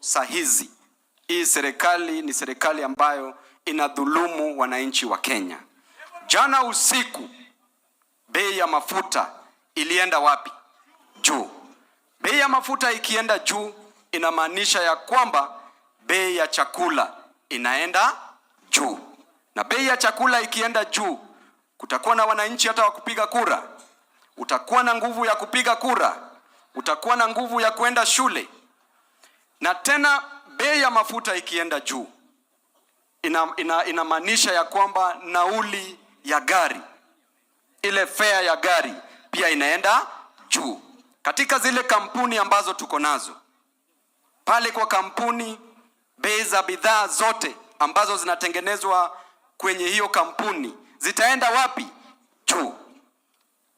Sahizi hii serikali ni serikali ambayo inadhulumu wananchi wa Kenya. Jana usiku bei ya mafuta ilienda wapi? Juu. Bei ya mafuta ikienda juu inamaanisha ya kwamba bei ya chakula inaenda juu, na bei ya chakula ikienda juu, kutakuwa na wananchi hata wa kupiga kura? Utakuwa na nguvu ya kupiga kura? Utakuwa na nguvu ya kwenda shule? Na tena bei ya mafuta ikienda juu inamaanisha ya kwamba nauli ya gari, ile fare ya gari pia inaenda juu. Katika zile kampuni ambazo tuko nazo pale kwa kampuni, bei za bidhaa zote ambazo zinatengenezwa kwenye hiyo kampuni zitaenda wapi? Juu.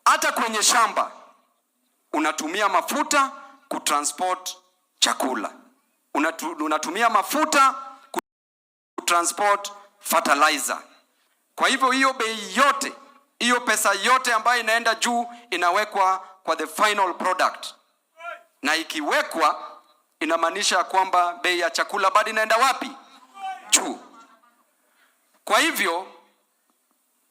Hata kwenye shamba unatumia mafuta kutransport chakula, unatumia mafuta kutransport fertilizer. Kwa hivyo hiyo bei yote, hiyo pesa yote ambayo inaenda juu inawekwa kwa the final product, na ikiwekwa inamaanisha kwamba bei ya chakula bado inaenda wapi? Juu. Kwa hivyo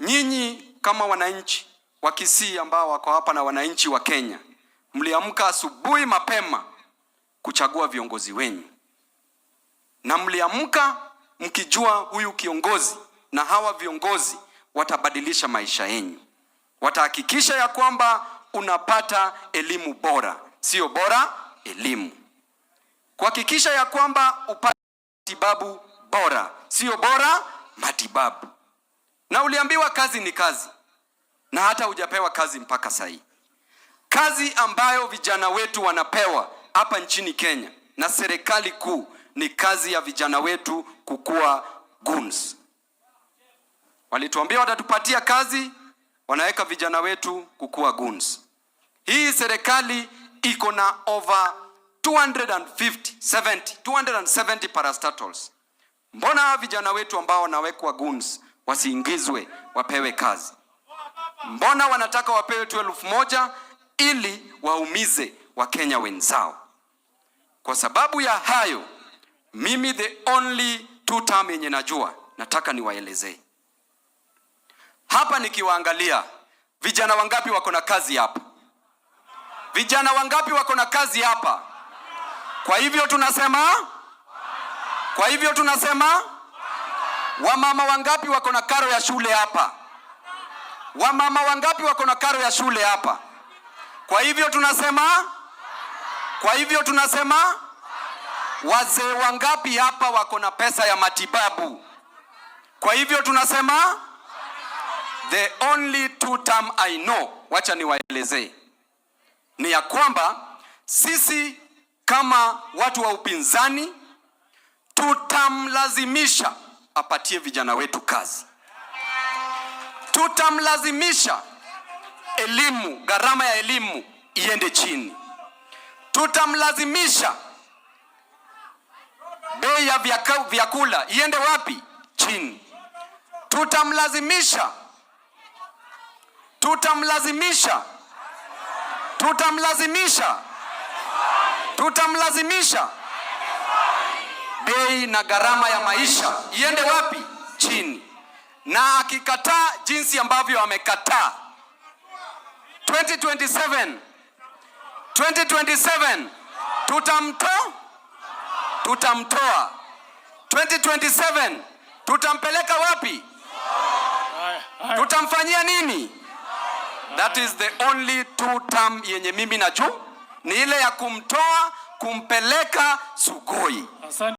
nyinyi kama wananchi wa Kisii ambao wako hapa na wananchi wa Kenya, mliamka asubuhi mapema kuchagua viongozi wenyu, na mliamka mkijua huyu kiongozi na hawa viongozi watabadilisha maisha yenu, watahakikisha ya kwamba unapata elimu bora, sio bora elimu, kuhakikisha ya kwamba upate matibabu bora, sio bora matibabu. Na uliambiwa kazi ni kazi, na hata hujapewa kazi mpaka sahii. Kazi ambayo vijana wetu wanapewa hapa nchini Kenya na serikali kuu ni kazi ya vijana wetu kukua goons. Walituambia watatupatia kazi, wanaweka vijana wetu kukua goons. Hii serikali iko na over 250, 70, 270 parastatals. Mbona hawa vijana wetu ambao wanawekwa goons wasiingizwe wapewe kazi? Mbona wanataka wapewe tu 1,000 ili waumize Wakenya wenzao? Kwa sababu ya hayo, mimi the only two term yenye najua, nataka niwaelezee hapa. Nikiwaangalia, vijana wangapi wako na kazi hapa? Vijana wangapi wako na kazi hapa? Kwa hivyo tunasema, wamama wangapi wako na karo ya shule hapa? Wamama wangapi wako na karo ya shule hapa? Kwa hivyo tunasema, wazee wangapi hapa wako na pesa ya matibabu? Kwa hivyo tunasema, the only two term I know, wacha niwaelezee, ni ya kwamba sisi kama watu wa upinzani tutamlazimisha apatie vijana wetu kazi, tutamlazimisha elimu, gharama ya elimu iende chini, tutamlazimisha bei ya vyakula iende wapi? Chini. Tutamlazimisha, tutamlazimisha, tutamlazimisha, tutamlazimisha bei na gharama ya maisha iende wapi? Chini. Na akikataa jinsi ambavyo amekataa, 2027, 2027 tutamtoa. 2027 tutampeleka wapi? Haya, haya. Tutamfanyia nini? That is the only two term yenye mimi najua ni ile ya kumtoa kumpeleka Sugoi. Asante.